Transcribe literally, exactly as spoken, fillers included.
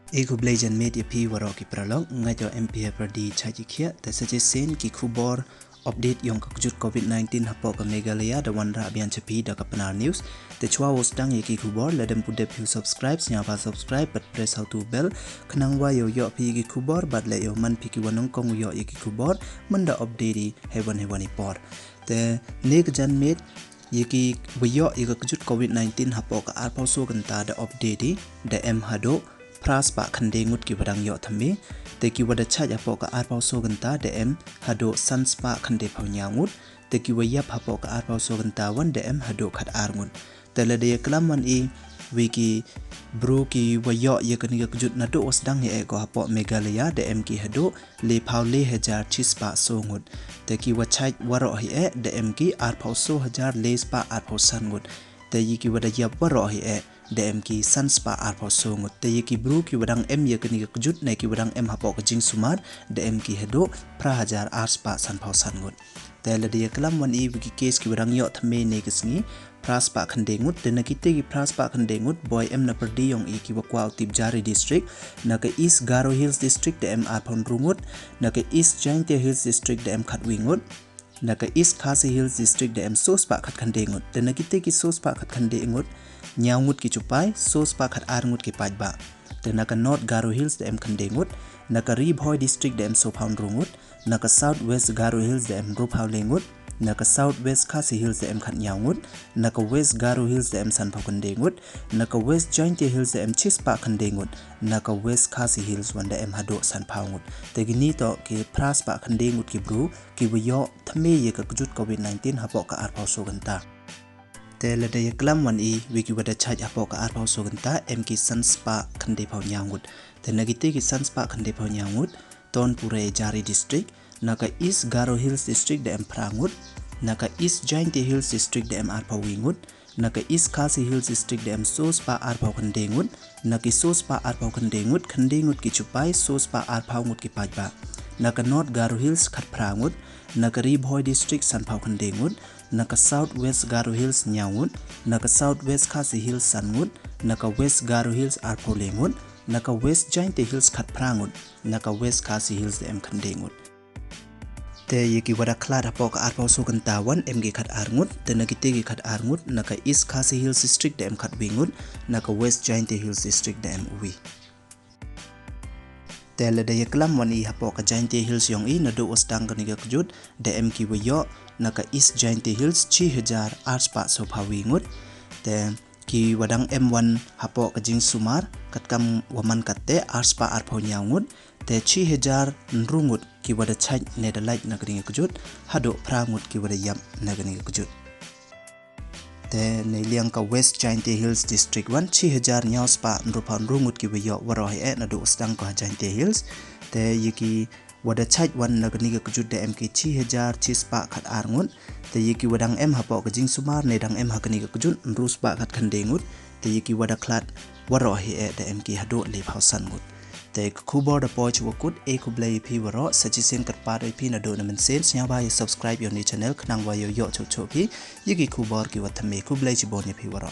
E khublei janmiet ya phi waroh ki paralok, nga yoh em phi ha pyrdi chait i khiah, te sa chisien ki khubor update yong ka kjut covid nineteen hapoh ka Meghalaya da wanrah biang cha phi da ka Pnar News. Te chwa wow sdang ya ki khubor, lada em pu dep phi u subscribe, sngewbha subscribe, bad press ha u tu bell, khnang wa yow yoh phi ya ki khubor, bad leh yow man phi ki wa nyngkong u yoh ya ki khubor, man da update i heiwan heiwan i por. Te ne ka janmiet, ya ki wa yoh ya ka kjut covid nineteen hapoh ka arphaw so kynta da update i, da em haduh phra spah khyndai ngut ki wa dang yoh thymme, te ki wa da chait hapoh ka arphaw so kynta da em haduh san spah khyndai phaw ynñiaw ngut, te ki wa yap hapoh ka arphaw so kynta wan da em haduh khat ar ngut. Te lada ya klam wan i, wi ki bru ki wa yoh ya kani ka kjut naduh wa sdang hi e ko hapoh Meghalaya da em ki haduh le phaw le hajar chi spah so ngut. Te ki wa chait waroh hi e da em ki arphaw so hajar le spah arphaw san ngut. Te ya ki wa da yap waroh hi e da em ki san spah arphaw so ngut. Te ya ki bru ki wa dang em ya kani ka kjut ne ki wa dang em hapoh ka jingsumar da em ki haduh phra hajar ar spah san phaw san ngut. Te lada ya klam wan i wi ki case ki wa dang yoh thymme ne ka sngi, phra spah khyndai ngut, te na kite ki phra spah khyndai ngut, boi em na pyrdi yong i ki wa kwah u tip jari district, na ka East Garo Hills District da em arphaw ynru ngut, na ka East Jaintia Hills District da em khatwi ngut, na ka East Khasi Hills District da em so spah khat khyndai ngut, te na kite ki so spah khat khyndai ngut, ynñiaw ngut ki chupai, so spah khat ar ngut ki paidbah. Te na ka North Garo Hills da em khyndai ngut, na ka Ri Bhoi District da em so phaw ynru ngut, na ka South West Garo Hills da em ynru phaw le ngut, na ka South West Khasi Hills da em khat ynñiaw ngut, na ka West Garo Hills da em san phaw khyndai ngut, na ka West Jaintia Hills da em chi spah khyndai ngut, na ka West Khasi Hills wan da em haduh san phaw ngut. Te kini toh ki phra spah khyndai ngut ki bru ki wa yoh thymme ya ka kjut covid nineteen hapoh ka arphaw so kynta. Te lada ya klam wan i wi ki wa da chait hapoh ka arphaw so kynta em ki san spah khyndai phaw ynñiaw ngut. Te na kite ki san spah khyndai phaw ynñiaw ngut, ton pure jari district, na ka East Garo Hills District da em phra ngut, na ka East Jaintia Hills District da em arphaw wi ngut, na ka East Khasi Hills District da em so spah arphaw khyndai ngut, na ki so spah arphaw khyndai ngut, khyndai ngut ki chupai, so spah arphaw ngut ki paidbah. Na ka North Garo Hills khat phra ngut, na ka Ri Bhoi District san phaw khyndai ngut, na ka South West Garo Hills ynñiaw ngut, na ka South West Khasi Hills san ngut, na ka West Garo Hills arphaw le ngut, na ka West Jaintia Hills khat phra ngut, na ka West Khasi Hills da em khyndai ngut. Te ya ki wa da khlad hapoh ka arphaw so kynta wan em ki khat ar ngut, te na kite ki khat ar ngut, na ka East Khasi Hills District da em khatwi ngut, na ka West Jaintia Hills District da em uwi. Te lada ya klam wan i hapoh ka Jaintia Hills yong i naduh wa sdang kani ka kjut da em ki wa yoh na ka East Jaintia Hills chi hajar ar spah so phaw wi ngut. Te ki wa dang em wan hapoh ka jingsumar katkam wa man katte ar spah arphaw ynñiaw ngut. Te chi hajar ynru ngut ki wa da chait ne da lait na kani ka kjut, haduh phra ngut ki wa da yap na kani ka kjut. Te neiliang ka West Jaintia Hills District wan chi hajar ynñiaw spah ynru phaw ynru ngut ki wa yoh waroh hi e naduh wa sdang ko ha Jaintia Hills. Te ya ki wa da chait wan na kani ka kjut da em ki chi hajar chi spah khat ar ngut. Te ya ki wa dang em hapoh ka jingsumar ne dang em ha kani ka kjut ynru spah khat khyndai ngut. Te ya ki wa da khlad waroh hi e da em ki haduh le phaw san ngut. Te ka khubor da poi chi wa kut, e khublei ya phi waroh, sa chisien kyrpad ya phi naduh na mynsiem, sngewbha ya subscribe ya u ni channel, khnang wa yow yoh choh choh phi ya ki khubor ki wa thymme. Khublei chibun ya phi waroh.